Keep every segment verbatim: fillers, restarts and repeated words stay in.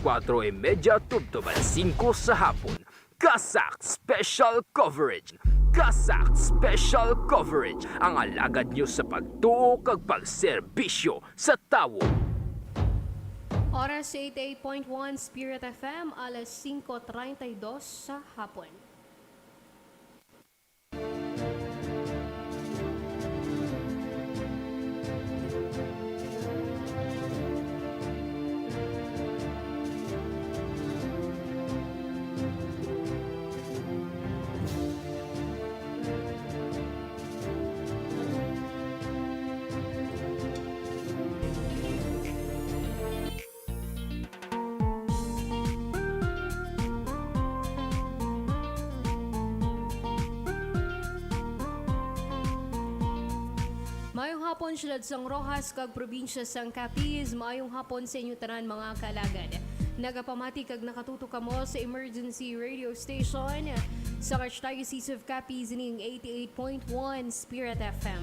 kwatro y media tubtob alas singko sa hapon. CASAC Special Coverage. CASAC Special Coverage, ang alagad nyo sa pagtuo kag pagserbisyo sa tawo. Oras eighty-eight point one Spirit F M, alas singko treinta y dos sa hapon. Maayong hapon, siyudad sang Roxas kag probinsya sang Capiz. Maayong hapon sa inyo tanan, mga kaalagad. Nagapamati kag nakatutok kamo sa emergency radio station sa Archdiocese of Capiz, ning eighty-eight point one Spirit F M.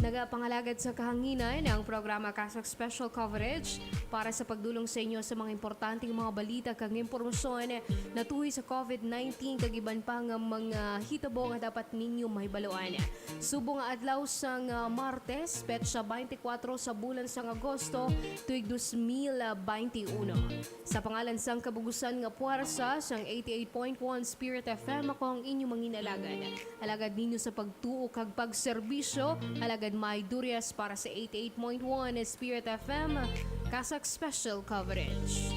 Nagapangalagad sa kahanginan ang programa CASAC Special Coverage para sa pagdulong sa inyo sa mga importanteng mga balita kag impormasyon natuhoy sa COVID nineteen kag iban pa nga mga hitabo nga dapat ninyo mahibaluan. Subong nga adlaw sang, ah, Martes, petsa twenty-four sa bulan sang Agosto, tuig dos mil twenty-one. Sa pangalan sang kabugusan nga puwersa sang eighty-eight point one Spirit F M, ako ang inyong manginalagad. Alagad ninyo sa pagtuo kag pagserbisyo, Alagad May Durias para sa eighty-eight point one Spirit F M, CASAC Special Coverage.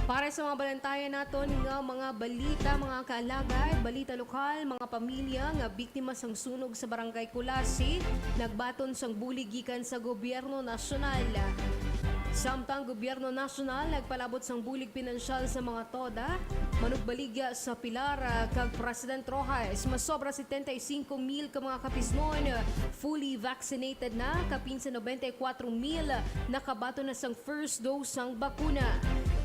Para sa mga balantayan naton nga mga balita, mga kaalagad, balita lokal, mga pamilya nga biktima sang sunog sa Barangay Culasi, nagbaton sang bulig gikan sa gobyerno nasyonal. Samtang gobyerno nasyonal nagpalabot sang bulig pinansyal sa mga TODA, manugbaligya sa Pilar, ah, kag President Roxas, masobra setenta y cinco mil ka mga Capiznon fully vaccinated na, kapin sa noventa y cuatro mil nakabaton na sang first dose sang bakuna.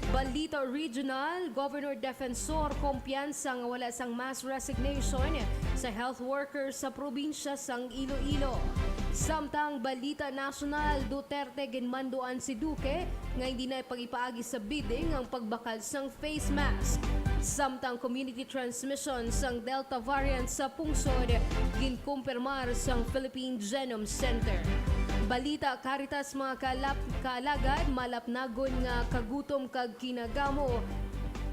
Balita regional, Governor Defensor kumpiyansa nga wala sang mass resignation sa health workers sa probinsya sang Iloilo. Samtang balita nasyonal, Duterte ginmanduan si Duque nga hindi na pag-ipaagi sa bidding ang pagbakal sang face mask. Samtang community transmission sang Delta variant sa pungsod ginkumpirmar sang Philippine Genome Center. Balita Caritas, mga kalap-, kaalagad, malapnagon nga kagutom kag kinagamo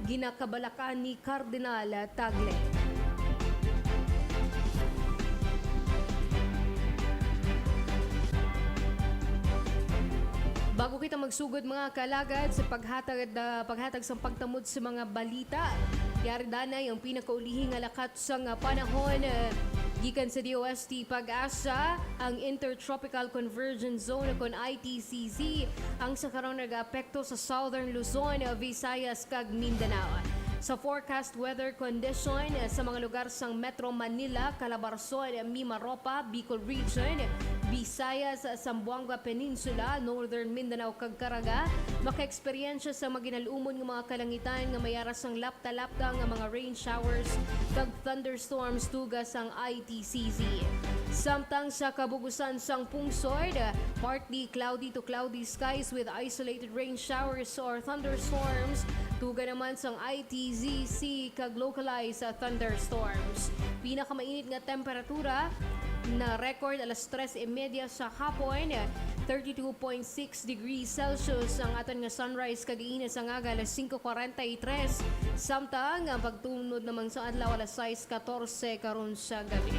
ginakabalakan ni Cardinal Tagle. Bago kita magsugod, mga kalagad, sa paghatag, ah, paghatag sang pagtamod sa mga balita, yari danay ang pinakaulihi nga lakat sang, ah, panahon, ah, gikan sa D O S T PAGASA, ang Intertropical Convergence Zone, kon I T C Z, ang sa karon nagaapekto sa Southern Luzon, Visayas, kag Mindanao. Sa forecast weather condition, sa mga lugar sang Metro Manila, Calabarzon, Mimaropa, Bicol Region, Visayas, Zamboanga Peninsula, Northern Mindanao, kag Caraga, makaeksperyensya sa maginalumon nga mga kalangitan nga may ara sang lapta-lapta nga mga rain showers kag thunderstorms tuga sang I T C Z. Samtang sa kabugusan sang pungsod, partly cloudy to cloudy skies with isolated rain showers or thunderstorms, tuga naman sang I T Z C kag localized, ah, thunderstorms. Pinakamainit nga temperatura na record alas tres y media sa hapon, thirty-two point six degrees Celsius ang aton nga sunrise kag init sang aga, alas singko kwarenta y tres, samtang ang pagtunod naman sa adlaw, alas sais katorse karon sa gabi.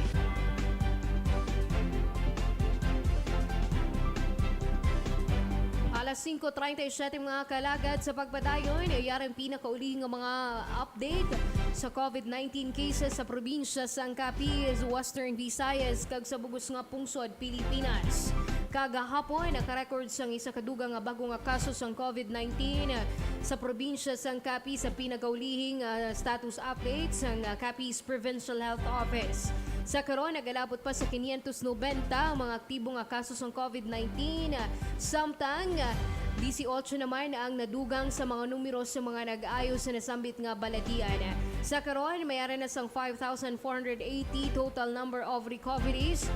Alas singko treinta y siete, mga kalagad, sa pagpadayon, yari ang pinakauli nga mga update sa COVID nineteen cases sa probinsya sang Capiz, Western Visayas, kag sa bug-os nga pungsod Pilipinas. Kagahapon, nakarecord sang isa ka dugang nga bago nga kaso sang COVID nineteen Sa probinsya sang Capiz, sa pinakaulihing, ah, status update sang, ah, Capiz Provincial Health Office. Sa karon, nagalabot pa sa quinientos noventa ang mga aktibo nga kaso sang COVID nineteen. Samtang, ah, dieciocho naman ang nadugang sa mga numero sa mga nag-ayo sa nasambit nga balatian. Sa karon, may ara na sang five thousand four hundred eighty total number of recoveries.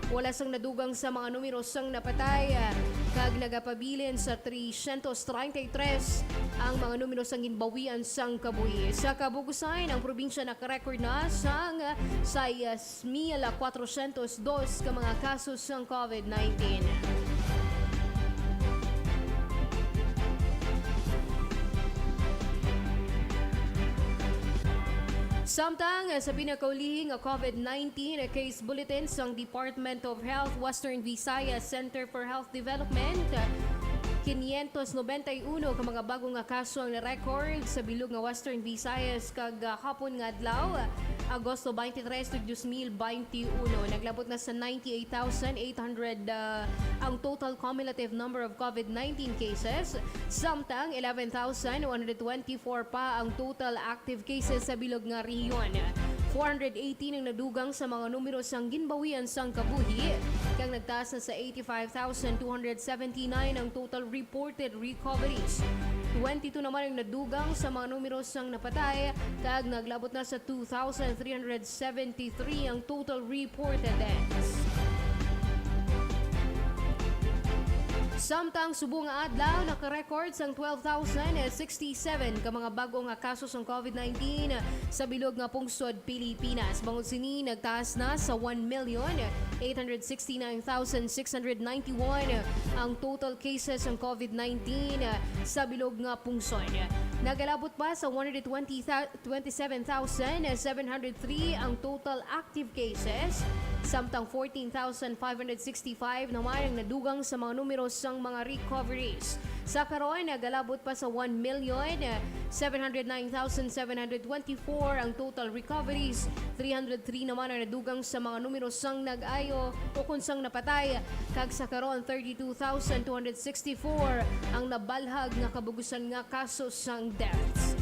Wala sang nadugang sa mga numero sang napatay, ah, kag nagapabilin sa trescientos treinta y tres ang mga numero sang ginbawian sang kabuhi. Sa kabugusan, ang probinsya nakarecord na sang sais mil cuatrocientos dos ka mga kaso sang COVID nineteen. Samtang sa pinakaulihing COVID nineteen case bulletin sang Department of Health, Western Visayas Center for Health Development, quinientos noventa y uno ka mga bago nga kaso ang na-record sa bilog nga Western Visayas kag, ah, hapon nga adlaw, Agosto twenty-three, dos mil twenty-one. Naglabot na sa ninety-eight thousand eight hundred, ah, ang total cumulative number of COVID nineteen cases, samtang eleven thousand one hundred twenty-four pa ang total active cases sa bilog nga rehiyon. Four hundred eighteen ang nadugang sa mga numero sang ginbawian sang kabuhi, kag nagtaas na sa eighty-five thousand two hundred seventy-nine ang total reported recoveries. Twenty-two naman ang nadugang sa mga numero sang napatay, kag naglabot na sa two thousand three hundred seventy-three ang total reported deaths. Samtang subong nga adlaw, naka-record sang twelve thousand sixty-seven ka mga bag-o nga kaso sang COVID nineteen sa bilog nga pungsod Pilipinas. Bangod sini, nagtaas na sa one million eight hundred sixty-nine thousand six hundred ninety-one ang total cases sang COVID nineteen sa bilog nga pungsod. Nagalabot pa sa one hundred twenty, twenty-seven thousand seven hundred three ang total active cases, samtang fourteen thousand five hundred sixty-five naman ang nadugang sa mga numero sang mga recoveries. Sa karon, nagalabot pa sa one million seven hundred nine thousand seven hundred twenty-four ang total recoveries. Three hundred three naman ang nadugang sa mga numero sang nag-ayo o kon sang napatay, kag sa karon, thirty-two thousand two hundred sixty-four ang nabalhag nga kabugusan nga kaso sang deaths.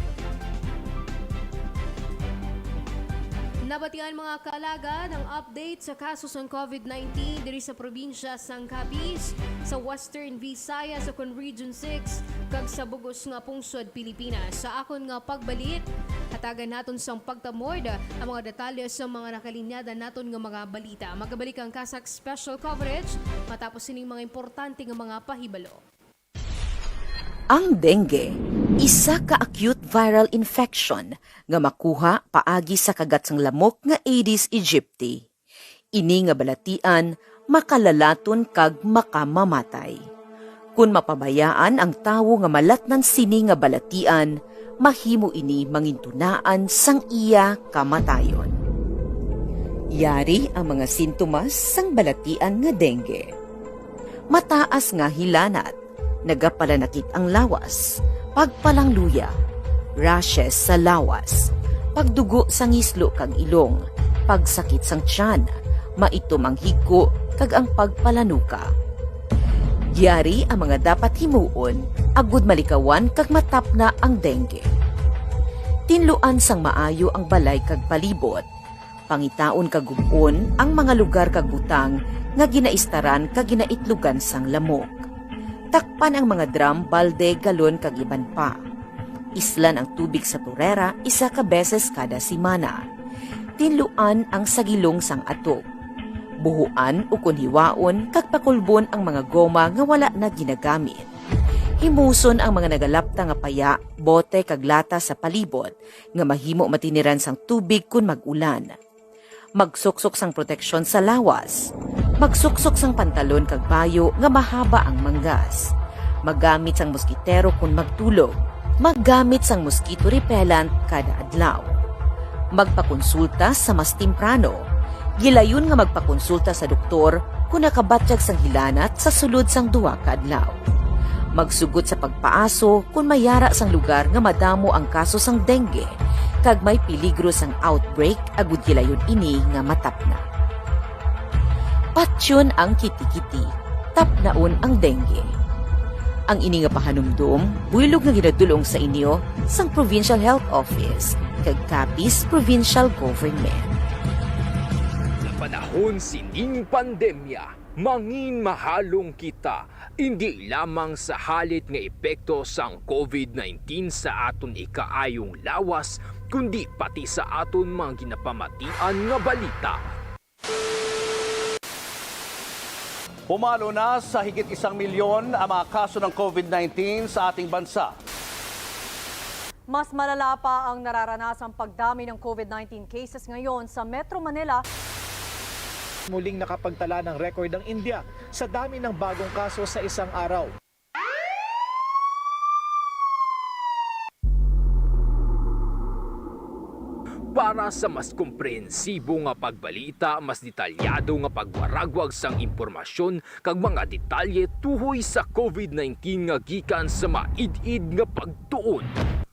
Nabatian, mga kaalagad, ang update sa kaso sang COVID nineteen diri sa probinsya sang Capiz, sa Western Visayas, sa kon Region six, kag sa bug-os nga pungsod Pilipinas. Sa akon nga pagbalik, hatagan naton sang pagtamod ang mga detalye sa mga nakalinyada naton nga mga balita. Magabalik ang CASAC Special Coverage matapos sining mga importante nga mga pahibalo. Ang dengue, isa ka acute viral infection nga makuha paagi sa kagat sang lamok nga Aedes aegypti. Ini nga balatian makalalaton kag makamamatay. Kon mapabayaan ang tawo nga malatnan sini nga balatian, mahimo ini mangintunaan sang iya kamatayon. Yari ang mga sintomas sang balatian nga dengue. Mataas nga hilanat, nagapalanakit ang lawas, pagpalangluya, rashes sa lawas, pagdugo sa ngislo kag ilong, pagsakit sang tiyan, maitom ang higko, kag ang pagpalanuka. Yari ang mga dapat himuon agud malikawan kag matapna ang dengue. Tinluan sang maayo ang balay kag palibot. Pangitaon kag gub-on ang mga lugar kag butang nga ginaistaran kag ginaitlugan sang lamok. Takpan ang mga drum, balde, galon, kag iban pa. Islan ang tubig sa turera isa ka beses kada semana. Tinluan ang sagilong sang atop. Buhuan ukon hiwaon kag pakulbon ang mga goma nga wala na ginagamit. Himuson ang mga nagalapta nga paya, bote, kag lata sa palibot nga mahimo matiniran sang tubig kon mag-ulan. Magsuksok sang proteksyon sa lawas. Magsuksok sang pantalon kag bayo nga mahaba ang manggas. Maggamit sang moskitero kon magtulog. Maggamit sang mosquito repellent kada adlaw. Magpakonsulta sa mas temprano. Gilayon nga magpakonsulta sa doktor kon nakabatyag sang hilanat sa sulod sang duha ka adlaw. Magsugot sa pagpaaso kon may ara sang lugar nga madamo ang kaso sang dengue kag may peligro sang outbreak agud gilayon ini nga matapna. Patyon ang kitikiti, tapnaon ang dengue. Ang ini nga pahanumdom buylog nga ginadul-ong sa inyo sang Provincial Health Office kag Capiz Provincial Government. Sa panahon sining pandemya, mangin mahalong kita, indi lamang sa halit nga epekto sang covid nineteen sa aton ikaayong lawas, kundi pati sa aton mga ginapamatian nga balita. Pumalo na sa higit isang milyon ang mga kaso ng covid nineteen sa ating bansa. Mas malala pa ang nararanasang pagdami ng covid nineteen cases ngayon sa Metro Manila. Muling nakapagtala ng record ang India sa dami ng bagong kaso sa isang araw. Para sa mas komprehensibo nga pagbalita, mas detalyado nga pagwaragwag sang impormasyon kag mga detalye tuhoy sa covid nineteen nga gikan sa maid-id nga pagtuon,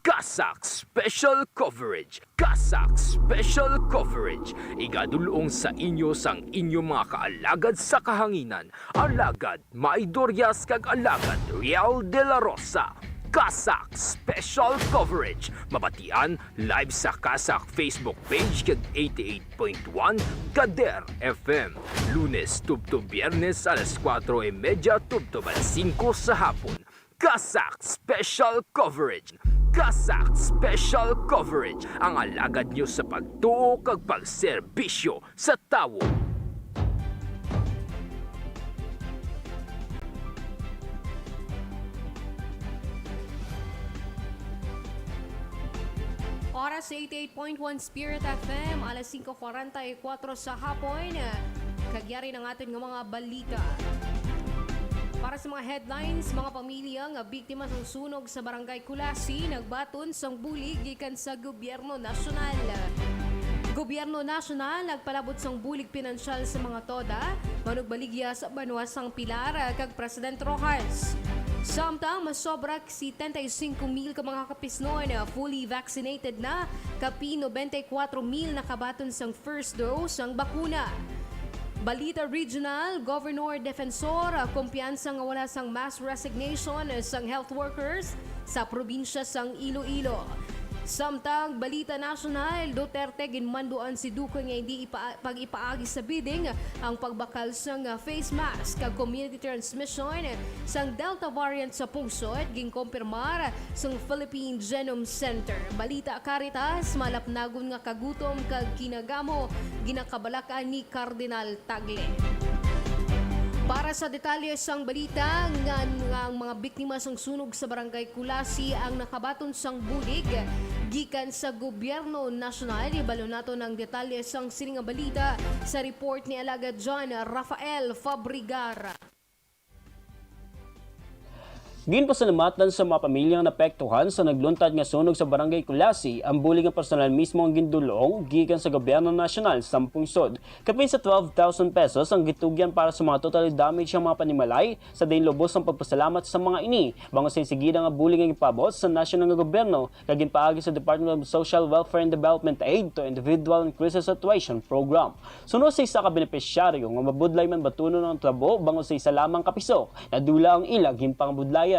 CASAC Special Coverage. CASAC Special Coverage, igadul-ong sa inyo sang inyo mga kaalagad sa kahanginan, Alagad May Dorias kag Alagad Riel de la Rosa. CASAC Special Coverage, mabatian live sa CASAC Facebook page kag eighty-eight point one Kader F M, Lunes tubtob Biyernes alas kuwatro y medya tubtob alas singko sa hapon. CASAC Special Coverage. CASAC Special Coverage, ang alagad nyo sa pagtuo kag pagserbisyo sa tawo. Oras sa eighty-eight point one Spirit F M, alas singko kwarenta y kuwatro sa hapon. Kag yari na ang aton nga mga balita. Para sa mga headlines, mga pamilya nga biktima sang sunog sa Barangay Culasi nagbaton sang bulig gikan sa gobyerno nasyonal. Gobyerno nasyonal nagpalabot sang bulig pinansyal sa mga TODA, manugbaligya sa banwa sang Pilar, kag President Roxas. Samtang masobra setenta y cinco mil ka mga Kapisnon fully vaccinated na, kapin nobenta y kuwatro mil nakabaton sang first dose sang bakuna. Balita Regional, Governor Defensor, kumpiyansa nga wala sang mass resignation sang health workers sa probinsya sang Iloilo. Samtang balita nasyonal, Duterte ginmanduan si Duque nga hindi ipa-, pag-ipaagi sa bidding ang pagbakal sang face mask kag community transmission sang Delta variant sa pungsod, ginkompirmar sang Philippine Genome Center. Balita Caritas, malapnagon nga kagutom kag kinagamo ginakabalak-an ni Cardinal Tagle. Para sa detalye sang balita nga, nga ang mga biktima sang sunog sa Barangay Culasi ang nakabaton sang bulig gikan sa gobyerno nasyonal, ibalo naton ang detalye sang sini nga balita sa report ni Alagad John Rafael Fabregar. Ginpasalamatan sa mga pamilyang naapektuhan sa nagluntad nga sunog sa Barangay Culasi ang bulig nga personal mismo ang gindul-ong gikan sa gobyerno nasyonal sa pungsod. Kapin sa twelve thousand pesos ang gitugyan para sa mga totally damage nga mga panimalay, sa diin lubos ang pagpasalamat sa mga ini, bangod sa insigida nga bulig nga gipaabot sa nasyonal nga gobyerno kag ginpaagi sa Department of Social Welfare and Development Aid to Individual in Crisis Situation Program. Suno sa isa ka benepisyaryo nga mabudlay man batunon ang tabo bangod sa isa lamang ka piso, nadula ang ila ginpangabudlayan.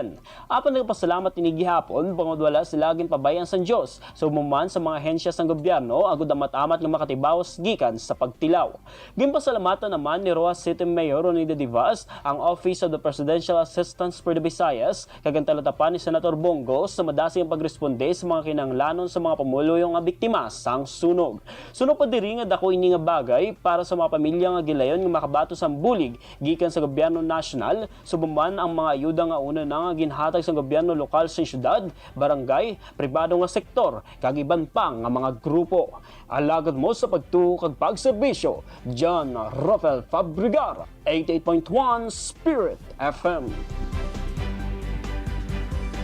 Apan nagapasalamat ini gihapon bangod wala sila ginpabay-an sang Dios, subong man sa mga ahensya sang gobyerno, agud amat-amat nga makatibawas gikan sa pagtilaw. Ginpasalamatan naman ni Roxas City Mayor Ronnie Didivas ang Office of the Presidential Assistance for the Visayas kag ang talatapan ni Senator Bongo sa madasig nga pagresponde sa mga kinahanglanon sa mga pumuluyo nga biktima sang sunog. Suno pa diri nga dako ini nga bagay para sa mga pamilya nga gilayon nga makabaton sang bulig gikan sa gobyerno nasyonal, subong man ang mga ayuda nga una na nga ginhatag sa gobyerno lokal sa syudad, barangay, pribado nga sektor, kag iban pa nga mga grupo. Alagad mo sa pagtuo kag pagserbisyo, John Rafael Fabregar, eighty-eight point one Spirit F M.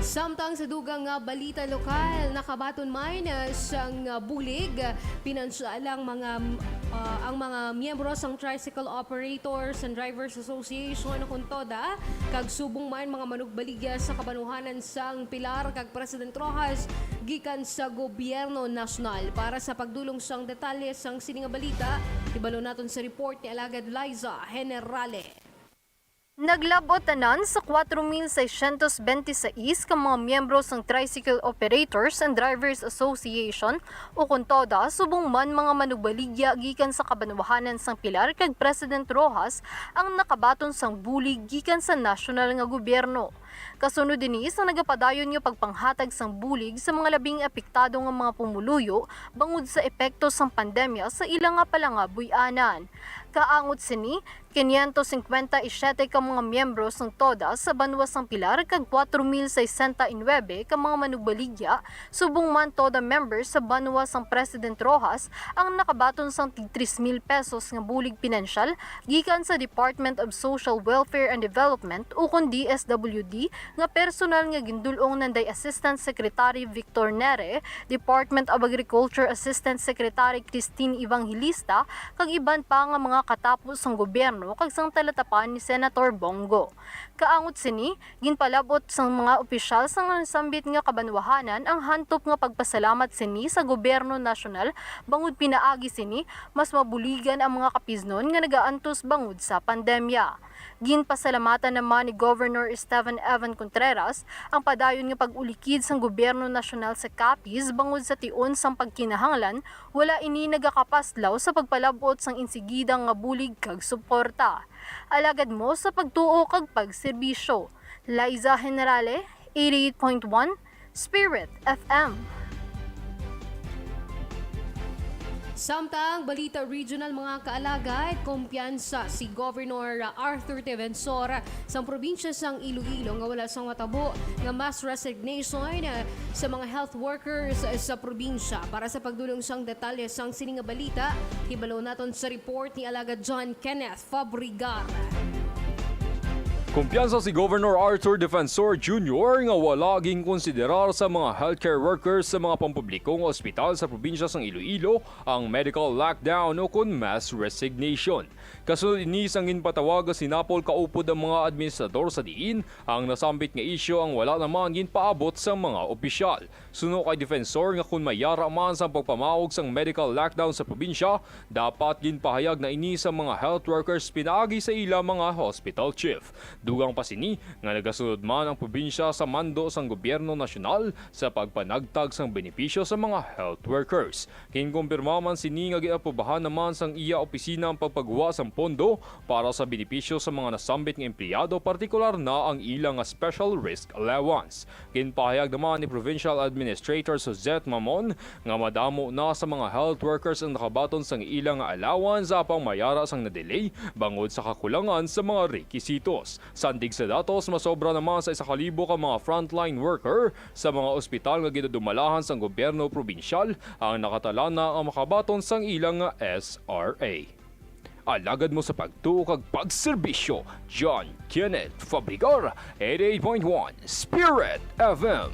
Samtang sa dugang nga balita lokal, nakabaton man, ah, sang, ah, bulig, ah, pinansyal ang mga, ah, ang mga miyembro sang Tricycle Operators and Drivers Association, kon TODA, kag subong man mga manugbaligya sa kabanuhanan sang Pilar kag President Roxas gikan sa gobyerno nasyonal. Para sa pagdul-ong sang detalye sang sini nga balita, ibalo naton sa report ni Alagad Liza Generale. Naglab-ot tanan sa kuwatro mil seiscientos bente sais ka mga miyembro sang Tricycle Operators and Drivers Association, ukon TODA, subong man mga manubaligya gikan sa kabanwahanan sang Pilar kag President Roxas ang nakabaton sang bulig gikan sa nasyonal nga gobyerno. Kasunod ini, sa nagapadayon nga pagpanghatag sang bulig sa mga labing apektado nga mga pumuluyo bangod sa epekto sang pandemya sa ila nga palangabuy-anan. Kaangot sini, quinientos cincuenta y siete ka mga miyembro sang TODA sa banwa sang Pilar kag kuwatro mil sesenta y nuebe ka mga manubaligya, subong man TODA members sa banwa sang President Roxas, ang nakabaton sang tig tres mil pesos nga bulig pinansyal gikan sa Department of Social Welfare and Development, ukon D S W D, nga personal nga gindul-ong nanday Assistant Secretary Victor Nere, Department of Agriculture Assistant Secretary Christine Evangelista, kag iban pa nga mga katapo sang gobyerno kag sang talatapan ni Senator Bong Go. Kaangot sini, ginpalab-ot sang mga opisyal sang nasambit nga kabanwahanan ang hantop nga pagpasalamat sini sa gobyerno nasyonal, bangod pinaagi sini mas mabuligan ang mga Kapiznon nga nagaantos bangod sa pandemya. Ginpasalamatan naman ni Governor Esteban Evan Contreras ang padayon nga pag-ulikid sang gobyerno nasyonal sa Capiz bangod sa tion sang pagkinahanglan, wala ini nagakapaslaw sa pagpalab-ot sang insigida nga bulig kag suporta. Alagad mo sa pagtuo kag pagserbisyo. Liza Generale, eighty-eight point one Spirit F M. Samtang balita regional, mga kaalagad, kumpiyansa si Governor Arthur Defensor sang probinsya sang Iloilo nga wala sang matabo nga mass resignation sa mga health workers sa probinsya. Para sa pagdulong sang detalye sang sini nga balita, hibalo naton sa report ni Alagad John Kenneth Fabregar. Kumpiyansa si Governor Arthur Defensor Junior nga wala ginkonsiderar sa mga healthcare workers sa mga pampublikong ospital sa probinsya sang Iloilo ang medical lockdown o kon mass resignation. Kasunod ini sang ginpatawag nga sinapol kaupod ang mga administrador sa diin ang nasambit nga isyu ang wala naman ginpaabot sa mga opisyal. Suno kay Defensor nga kon may yara man sang pagpamaog sang medical lockdown sa probinsya, dapat ginpahayag na ini sa mga health workers pinaagi sa ila mga hospital chief. Dugang pa sini nga nagasunod man ang probinsya sa mando sang gobyerno nasyonal sa pagpanagtag sang benepisyo sa mga health workers. Ginkumpirma man sini nga ginaprobahan naman sang iya opisina ang pagpagwa sang pondo para sa benepisyo sa mga nasambit nga empleyado, partikular na ang ila nga special risk allowance. Ginpahayag naman ni Provincial Administrator Suzette Mamon nga madamo na sa mga health workers ang nakabaton sang ila nga allowance apang mayara sang na-delay bangod sa kakulangan sa mga rekisitos. Sandig sa datos, masobra naman sa isa ka libo ka mga frontline worker sa mga ospital nga ginadumalahan sang gobyerno probinsyal ang nakatalana ang makabaton sang ila nga S R A. Alagad mo sa pagtuo kag pagserbisyo, John Kenneth Fabregar, eighty-eight point one Spirit F M.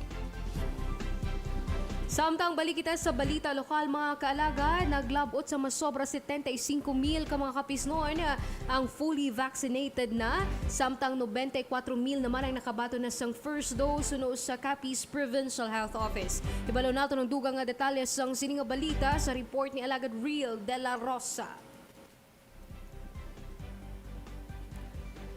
Samtang balik kita sa balita lokal, mga kaalagad, naglab-ot sa masobra setenta y cinco mil ka mga Kapiznon ang fully vaccinated na, samtang nobenta y kuwatro mil naman ang nakabaton na sang first dose suno sa Capiz Provincial Health Office. Hibalo naton ang dugang nga detalye sang sini nga balita sa report ni Alagad Real de la Rosa.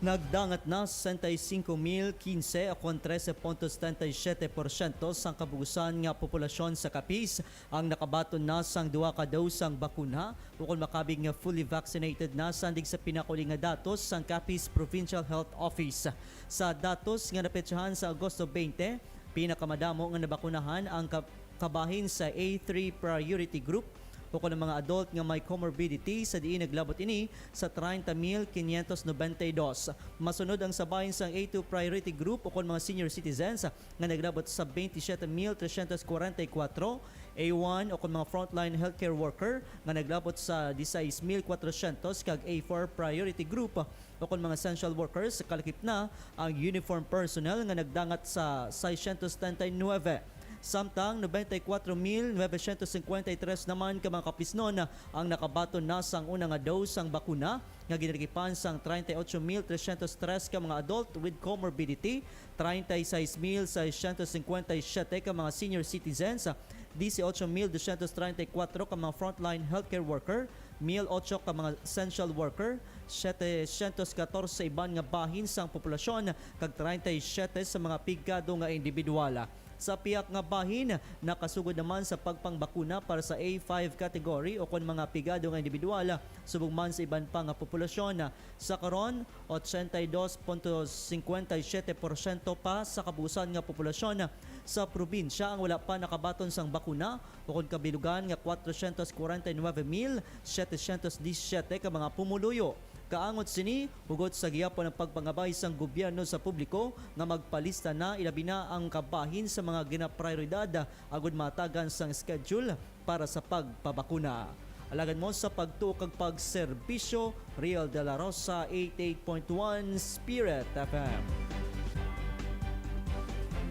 Nagdangat na sesenta y cinco mil quince, o kon trese punto setenta y siete por ciento sang kabugusan nga populasyon sa Capiz ang nakabaton na sang duha ka dose sang bakuna, ukon makabig nga fully vaccinated na, sandig sa pinakauli nga datos sang Capiz Provincial Health Office. Sa datos nga napetsahan sa Agosto twenty, pinakamadamo nga nabakunahan ang ka-, kabahin sa A three priority group, ukon ang mga adult nga may comorbidity, sa diin naglabot ini sa treinta mil quinientos noventa y dos. Masunod ang sa bahin sang A two priority group, ukon mga senior citizens, nga naglabot sa veintisiete mil trescientos cuarenta y cuatro, A one, ukon mga frontline healthcare worker, nga naglabot sa dieciséis mil cuatrocientos, kag A four priority group, ukon mga essential workers, kalakip na ang uniform personnel nga nagdangat sa seiscientos setenta y nuebe. Samtang noventa y cuatro mil novecientos cincuenta y tres naman ka mga Kapiznon ang nakabaton na sang una nga dose sang bakuna, nga ginalakipan sang treinta y ocho mil trescientos tres ka mga adult with comorbidity, treinta y seis mil seiscientos cincuenta y siete ka mga senior citizens, dieciocho mil doscientos treinta y cuatro ka mga frontline healthcare worker, mil otso ka mga essential worker, setecientos katorse iban nga bahin sang populasyon, kag treinta y siete sa mga pigado nga individual. Sa pihak nga bahin, nakasugod naman sa pagpangbakuna para sa A five category o kon mga pigado nga individual, subong man sa iban pa nga populasyon. Sa karon, ochenta y dos punto cincuenta y siete porsyento pa sa kabuusan nga populasyon sa probinsya ang wala pa nakabaton sang bakuna, ukon kabilugan nga cuatrocientos cuarenta y nueve mil setecientos diecisiete ka mga pumuluyo. Kaangot sini, hugot sa gihapon ang pagpangabay sang gobyerno sa publiko nga magpalista na, ilabi na ang kabahin sa mga ginaprioridad, agud matagan sang schedule para sa pagpabakuna. Alagad mo sa pagtuo kag pagserbisyo, Riel de la Rosa, eighty-eight point one Spirit F M.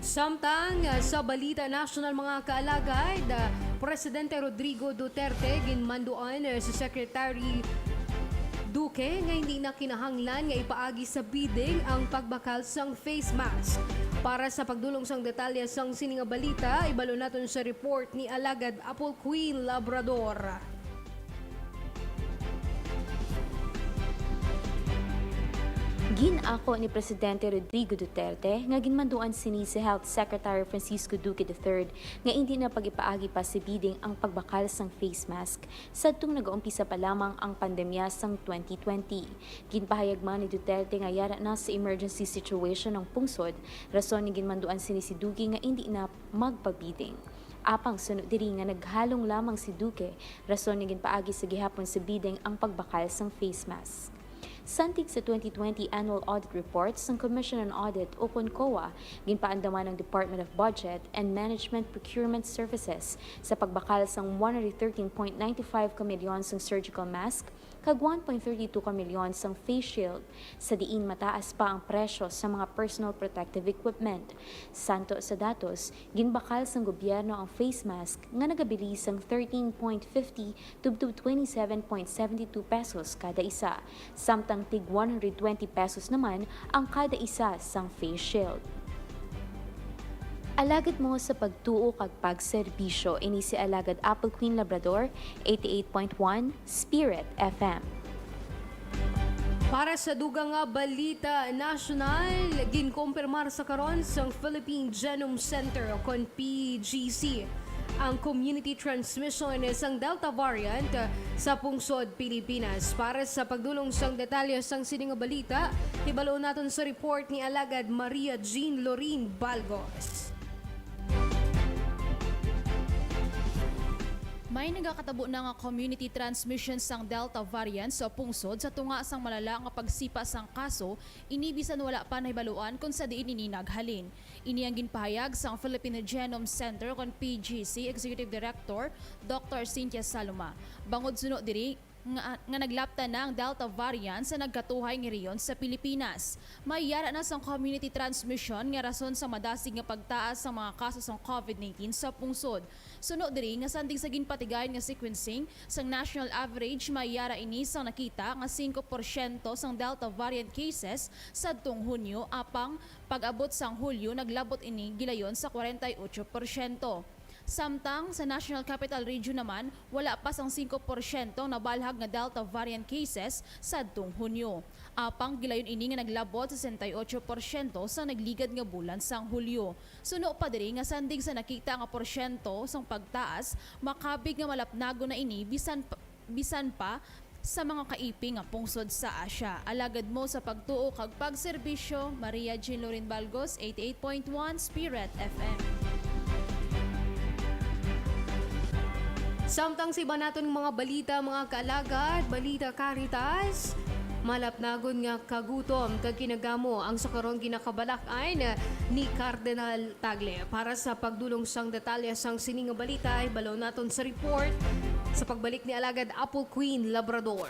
Samtang, uh, sa balita nasyonal, mga kaalagad, uh, Presidente Rodrigo Duterte ginmanduan, uh, si Secretary Duque nga hindi na kinahanglan nga ipaagi sa bidding ang pagbakal sang face mask. Para sa pagdulong sang detalye sang sini nga balita, ibalo naton sa report ni Alagad Apple Queen Labrador. Gin-ako ni Presidente Rodrigo Duterte nga ginmanduan sini si Health Secretary Francisco Duque the third nga indi na pag-ipaagi pa sa bidding ang pagbakal sang face mask sadtong nag-umpisa pa lamang ang pandemya sang twenty twenty. Ginpahayag man ni Duterte nga yara na sa emergency situation ang pungsod, rason nga ginmanduan sini si Duque nga indi na magpabidding. Apang suno diri nga naghalong lamang si Duque, rason nga ginpaagi sa gihapon sa bidding ang pagbakal sang face mask. Sandig sa twenty twenty annual audit report sang Commission on Audit ukon COA, ginpaandaman ang Department of Budget and Management Procurement Services sa pagbakal sang one hundred thirteen point nine five ka milyon sang surgical mask kag one point thirty two ka milyon sang face shield, sa diin mataas pa ang presyo sa mga personal protective equipment. Santo sa datos, ginbakal sang gobyerno ang face mask nga nagabili sang thirteen point fifty tubtob twenty-seven point seventy-two pesos kada isa, samtang tig one hundred twenty pesos naman ang kada isa sang face shield. Alagad mo sa pagtuo kag pagserbisyo, ini si Alagad Apple Queen Labrador, eighty-eight point one Spirit F M. Para sa dugang nga balita nasyonal, ginkumpirmar sa karon sang Philippine Genome Center o kon P G C ang community transmission sang Delta variant sa pungsod Pilipinas. Para sa pagdulong sang detalye sang sini nga balita, hibaloon naton sa report ni Alagad Maria Jean Lorin Balgos. May nagakatabo na nga community transmission sang Delta variant sa pungsod sa tunga sang malala nga pagsipa sang kaso, ini bisan wala pa nahibaluan kon sa diin ini naghalin. Ini ang ginpahayag sang Philippine Genome Center kon P G C Executive Director, Doctor Cynthia Saloma. Bangod suno diri, nga, nga naglapta na ang Delta variant sa nagkatuhay nga rehiyon sa Pilipinas. May yara na sang community transmission nga rason sa madasig nga pagtaas sang mga kaso sang COVID nineteen sa pungsod. Suno diri nga sandig sa ginpatigayon nga sequencing sang national average, may yara ini sang nakita nga singko porsyento sang Delta variant cases sadtong Hunyo, apang pag-abot sang Hulyo naglabot ini gilayon sa kwarenta y ocho porsyento. Samtang sa National Capital Region naman, wala pa sang singko porsyento ang nabalhag nga Delta variant cases sadtong Hunyo. Apang gilayon ini nga naglabot sesenta y ocho porsyento sa nagligad nga bulan sang Hulyo. Suno pa diri nga sandig sa nakita nga porsyento sang pagtaas, makabig nga malapnagon na ini bisan pa, bisan pa sa mga kaipi nga pungsod sa Asia. Alagad mo sa pagtuo kag pagserbisyo, Maria Jean Lorin Balgos, eighty-eight point one Spirit F M. Samtang sa iban naton mga balita, mga kaalagad, balita Caritas, malapnagon nga kagutom kag kinagamo ang sa karon ginakabalak-an ni Cardinal Tagle. Para sa pagdulong sang detalye sang sini nga balita, hibalo naton sa report sa pagbalik ni Alagad Apple Queen Labrador.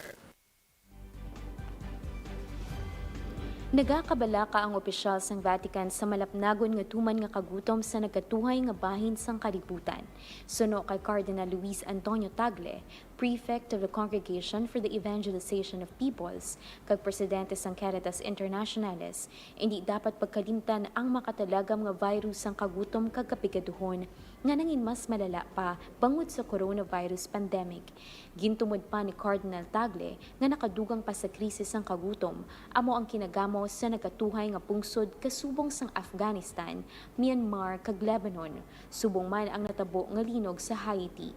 Nagakabalaka ang opisyal sang Vatican sa malapnagon nga tuman nga kagutom sa nagkatuhay nga bahin sang kalibutan. Suno kay Cardinal Luis Antonio Tagle, Prefect of the Congregation for the Evangelization of Peoples, kag Presidente sang Caritas Internationales, indi dapat pagkalimtan ang makatalagam nga virus sang kagutom kag kapigaduhon. nga nangin mas malala pa bangod sa coronavirus pandemic. Gintumod pa ni Cardinal Tagle nga nakadugang pa sa krisis ang kagutom, amo ang kinagamo sa nagatuhay nga pungsod kasubong sang Afghanistan, Myanmar, kag Lebanon, subong man ang natabo nga linog sa Haiti.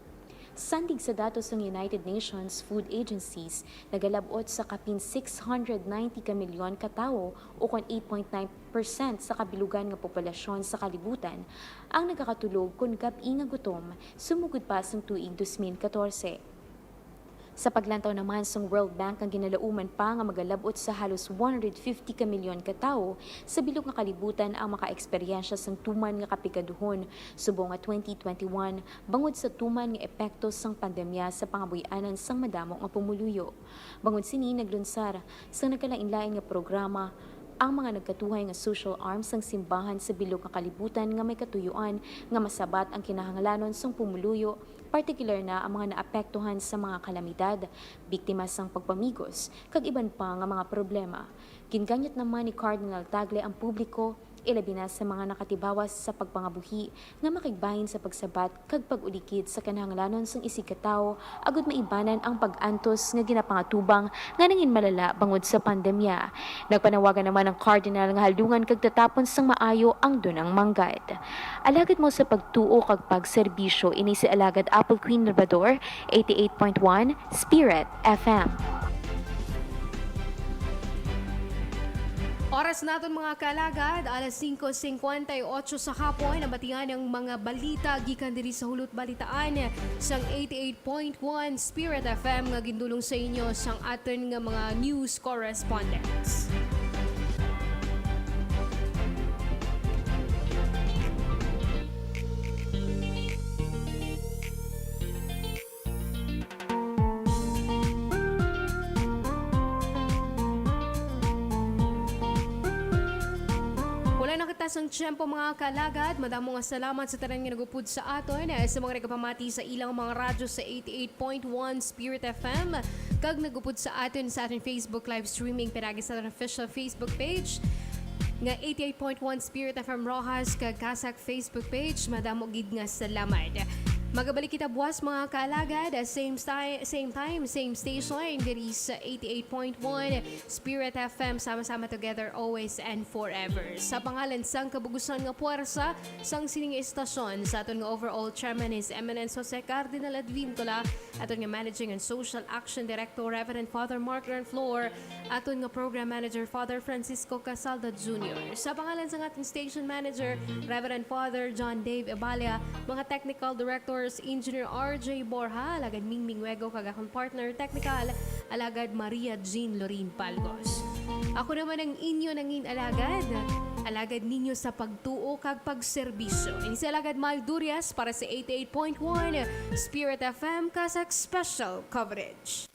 Sandig sa datos sang United Nations Food Agencies, nagalab-ot sa kapin six hundred ninety ka milyon ka tawo, ukon eight point nine percent sa kabilugan nga populasyon sa kalibutan, ang nagakatulog kon gab-i nga gutom sumugod pa sang tuig dos mil katorse. Sa paglantaw naman sang World Bank, ang ginalauman pa nga magalab-ot sa halos one hundred fifty ka milyon ka tawo sa bilog nga kalibutan ang makaeksperyensya sang tuman nga kapigaduhon subong nga twenty twenty-one, bangod sa tuman nga epekto sang pandemya sa pangabuy-anan sang madamo nga pumuluyo. Bangod sini, naglunsar sang nagkalainlain nga programa ang mga nagkatuhay nga social arms sang simbahan sa bilog nga kalibutan nga may katuyuan nga masabat ang kinahanglanon sang pumuluyo, partikular na ang mga naapektuhan sa mga kalamidad, biktima sang pagpamigos, kag iban pa nga mga problema. Ginganyat naman ni Cardinal Tagle ang publiko, ilabi na sa mga nakatibawas sa pagpangabuhi, nga makigbahin sa pagsabat kag pag-ulikid sa kinahanglanon sang isigkatawo agud maibanan ang pag-antos nga ginapangatubang nga nangin malala bangod sa pandemya. Nagpanawagan naman ang Cardinal nga halungan kag tatapon sang maayo ang dunang manggad. Alagad mo sa pagtuo kag pagserbisyo, ini si Alagad Apple Queen Labrador, eighty-eight point one Spirit F M. Oras naton, mga kaalagad, alas singko singkwenta y ocho sa hapon. Nabatian ang mga balita gikan diri sa Hulot Balitaan sang eighty-eight point one Spirit F M nga gindulong sa inyo sang aton nga mga news correspondents. Wala na kita sang tiyempo, mga kaalagad. Madamo nga salamat sa tanan nga nagupod sa aton, eh, sa mga nagapamati sa ilang mga radyo sa eighty-eight point one Spirit F M, kag nagupod sa aton sa aton Facebook live streaming, pinagi sa aton official Facebook page nga eighty-eight point one Spirit F M Roxas kag CASAC Facebook page. Madamo gid nga salamat. Magabalik kita buwas, mga kaalagad, same style, same time, same station, diri sa eighty-eight point one Spirit F M, sama-sama together always and forever. Sa pangalan sang kabugusan nga puwersa sang sining istasyon, sa aton nga overall chairman, His Eminence Jose Cardinal Advincola, aton nga managing and social action director, Reverend Father Mark Renflor, aton nga program manager, Father Francisco Casalda Junior, sa pangalan sang aton station manager, Reverend Father John Dave Ebalia, mga technical directors, Engineer R J Borja, alagad Mingming Wego, kag akon partner technical, alagad Maria Jean Lorin Palgos. Ako naman ang inyo nangin alagad, alagad ninyo sa pagtuo kag pagserbisyo. Ini si Alagad Mal Durias para sa eighty-eight point one Spirit F M, CASAC Special Coverage.